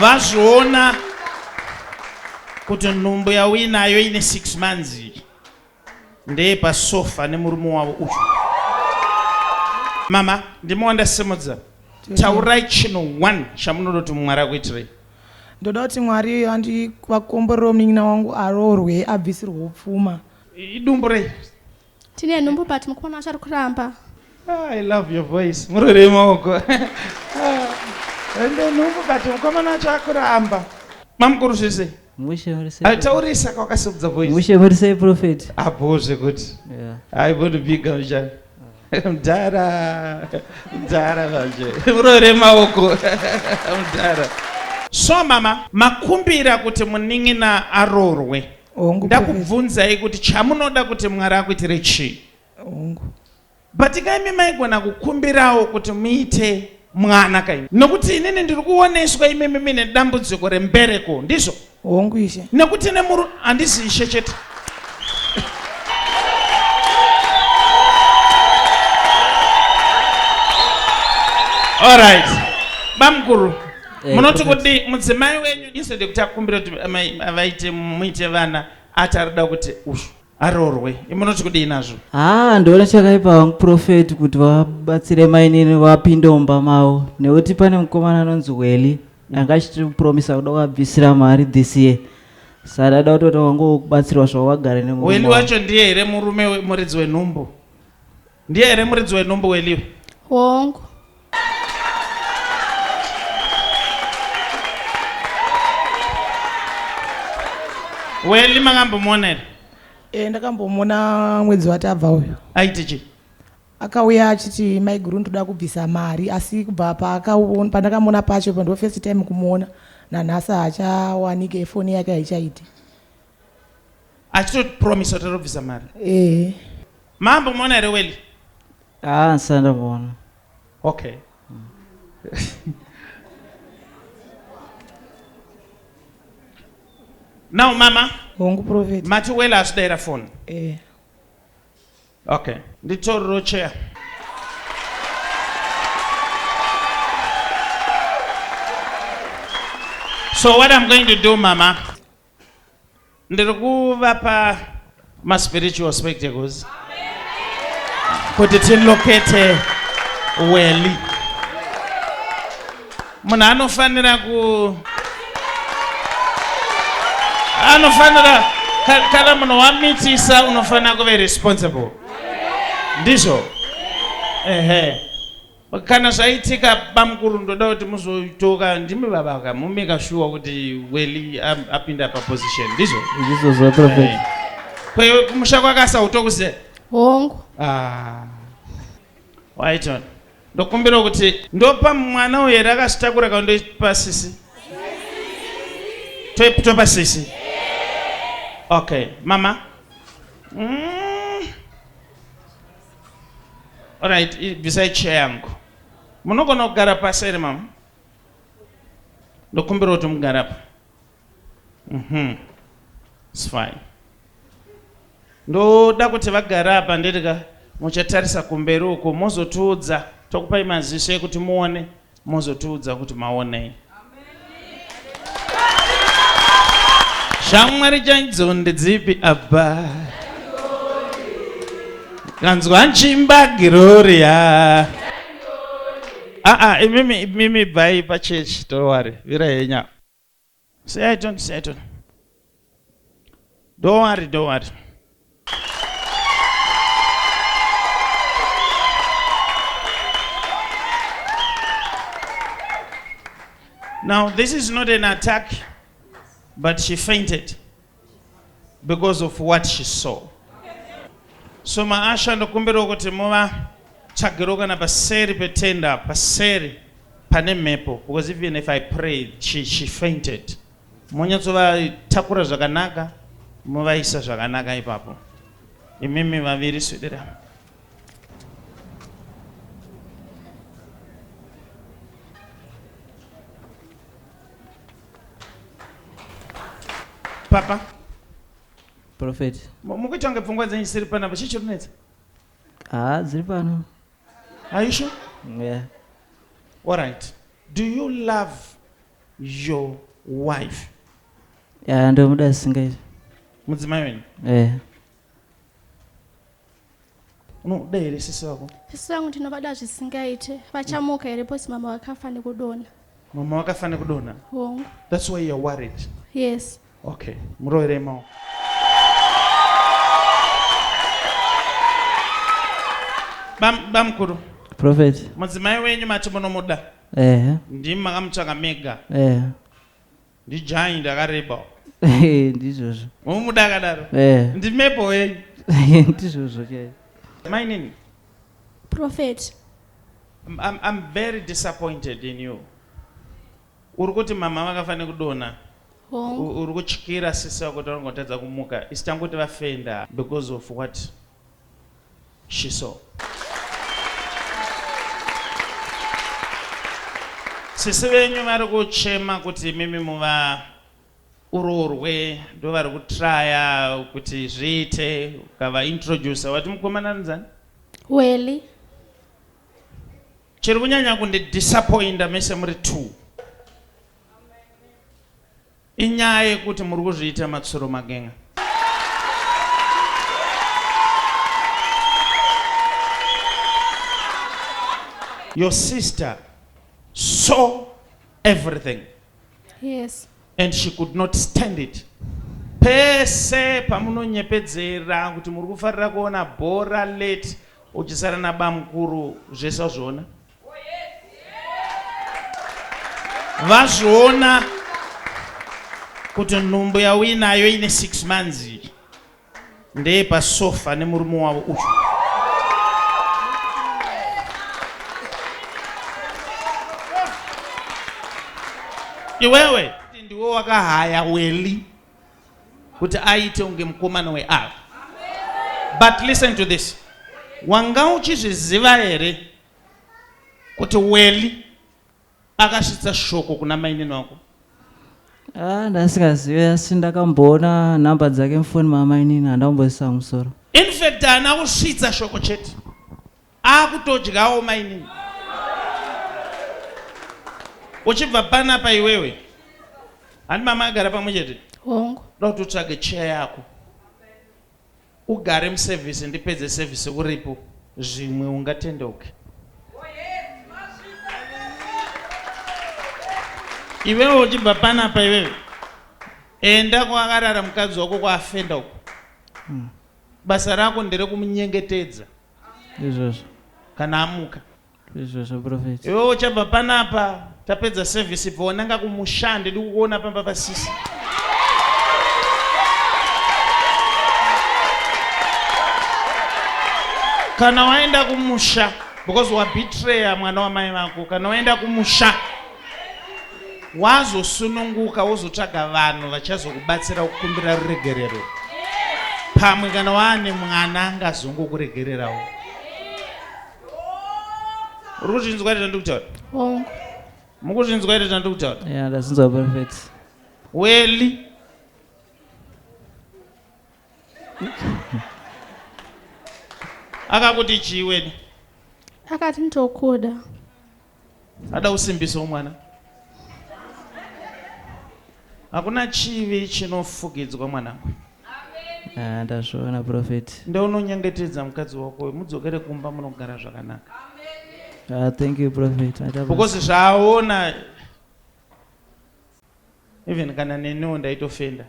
Vazviona kuti nhumbu yauinayo ine 6 months iyi ndeye pasofa nemurume wavo uyu. Mama, ndimi wandasimudza. Taurai chinhu one chamunoda kuti Mwari akuitirei. Ndoda kuti Mwari andivakomborero munin'ina wangu aroorwe abvisirwe pfuma. Idumbu rei? Tine nhumbu but mukomana wacho ari kuramba. Ah, I love your voice. Murorei maoko. Ah, ende nhumbu but mukomana wacho akuramba. Mamukuru zvese. Mushe muri sei? Ataurisa kwakasimudza voice. Mushe muri sei prophet? Apo zvekuti. Yeah. I want to be gamja. Mdara. Mdara manje. Murore maoko. Mdara. So mama, makumbira kuti munin'ina arorwe. Hongu. Ndakubvunzai kuti chamunoda kuti Mwari akuitire chii? Hongu. But kaimi maigona kukumbirawo kuti muite mwana kaimi. Nokuti inini ndiri kuoneswa imimi mine dambudziko rembereko, ndizvo? Hongu ishe. Nekuti nemuru handisi ishe chete. Alright. Bamkuru. Eh, Munoti prophet. kuti mudzimai wenyu instead yekuti akumbire kuti vaite muite vana ati arikuda kuti uyu aroorwe. Munoti kudii nazvo? Haa ndoona chakaipa wangu prophet kuti vabatsire mainini vapinde mumba mavo nekuti pane mukomana anonzi Welly anga achitipromisa kuda kuvabvisira mari this year saka ndada kutoti wangobatsirwa zvavo vagare nemurume Welly wavo. wacho ndiye here murume muridzi wenhumbu? Ndiye here muridzi wenhumbu Welly? Hongu. Welly makambomuona here? Eh, ndakambomuona mwedzi watabva uyu. Aiti chii? Akauya achiti maiguru ndoda kubvisa mari asi kubva pandakamuona pacho ndo first time kumuona nanhasi haachawanike foni yake haichaiti. Achitopromisa kuti arobvisa mari. Eh. Mambomuona here Welly? Haa ndisati ndamuona. Okay. Now mama. Hongu prophet. Mati Welly asidaira phone. Eh. Okay. Nditorero chair. So what I'm going to do mama, ndiri kuvapa ma-spiritual spectacles kuti tilokete Welly. Munhu anofanira ku anofanira kana munhu wamitisa unofanira kuve responsible. Ndizvo? Ehe. Kana zvaitika bamukuru ndoda kuti muzotoka ndimi babaka mumeka shuwa kuti Welly apinda paposition. Ndizvo? Ndizvo zva prophet. Eh. Kwewe kumusha kwakasa utokuziva? Hongu. Ah. Waitona. Ndokumbira kuti ndopa mwana uyu here akazvitakura kana ndoipa sisi? Topa sisi. Okay, mama. Alright, bvisai chair yangu. Munogona kugara pasi here mama? Ndokumbira kuti mugare apa. It's fine. Ndoda kuti vagare apa ndirika muchatarisa kumberi uko mozotiudza, tokupai maziso ekuti muone, mozotiudza kuti maonei. Shamwari chaidzo ndedzipi apa? Kanzwa nchimba Gloria. Imimi, imimi bvai pachechi, don't worry. Vira henya. Say I don't, say I don't. Don't worry, don't worry. Now, this is not an attack, but she fainted because of what she saw. So maasha ndokumbira kuti muva tsvagiro kana paseri petenda, paseri pane mhepo, because even if I prayed, she fainted. Monyatsovatakura zvakanaka, muvaisa zvakanaka ipapo. Imimi vaviri swedera. Papa. Prophet. Mukuita kunge pfungwa dzenyu dziri panapa, chii chiri kunetsa? Dziri pano. Are you sure? Yeah. All right. Do you love your wife? Ya, ndomuda zvisingaiti. Mudzimai wenyu? Eh. Unoda here sisi vako? Sisi vangu ndinovada zvisingaite. Vachamuka here posi mama vakafa nekudonha? Mama vakafa nekudonha? Hongu. That's why you're worried? Yes. Okay, muroverei maoko. Bamukuru. Prophet. Mudzimai wenyu mati munomuda? Ehe. Ndimi makamutsvaka mega? Ehe. Ndigiant akareba. Ndizvozvo. Mumuda akadaro? Ehe. Ndimepo wenyu? Ndizvozvo chaizvo. Mainini. Prophet. I'm very disappointed in you. Uri kuti mama vakafa nekudonha. Hongu. Uri kutyira sisi vako kuti vanongotadza kumuka. Isi tangoti vafenda because of what she saw. Sisi venyu vari kuchema kuti imimi muva uroorwe, ndo vari kutraya kuti zviite, ukavaintroduce wati mukomana anonzani? Welly. Chiri kunyanya kundidisappointa mese muri 2 inyaya yekuti muri kuzviita matsuro magenga. Your sister saw everything. Yes. And she could not stand it. Pese pamunonyepedzera kuti muri kufarira kuona bhora late uchisara nabamukuru, zvese wazviona. Vazviona kuti nhumbu yauinayo ine 6 months ndeye pasofa nemurume wavo uyu. Iwewe ndiwe wakahaya Welly kuti aite unge mukomana weava. But listen to this. Wanga uchizviziva here kuti Welly akasvitsa shoko kuna mainini wako? Ndasingazivi, asi ndakamboona nhamba dzake mufoni mamainini, handamboisa musoro. In fact, haana kusvitsa shoko chete, akutodyawo mainini. Uchibva panapa iwewe, handi mama agara pamwe chete? Hongu. Ndoda kuti utsvage chair yako ugare muservice, ndipedze service uripo, zvimwe ungatendeuke. Iwewe uchibva panapa iwewe, enda kwakarara mukadzi wako kwaafenda uko. Basa rako nderekumunyengetedza. Izvozvo. Kana amuka. Izvozvo, prophet. Iwewe uchabva panapa, tapedza service, ibva wananga kumusha, ndidi kukuona pamba pasisi. Kana waenda kumusha, because wabetreya mwana wamai vako, kana waenda kumusha wazosununguka, wozotsvaga vanhu vachazokubatsira kukumbira ruregerero. Pamwe kana waane mwana angazongokuregererawo. Uri kuzvinzwa here zvandiri kutaura? Hongu. Mukuzvinzwa here zvandiri kutaura? Ya, ndazinzwa, prophet. Welly. Akakuti chii Welly? Akati ndokuda. Ada kusimbisawo mwana. Hakuna chivi chinofukidzwa mwanangu. Ndazviona, prophet. Ndeunonyengetedza mukadzi wako, mudzokere kumba munogara zvakanaka. Thank you, prophet. Aita basa. Because zvaaona, even kana neniwo ndaitofenda.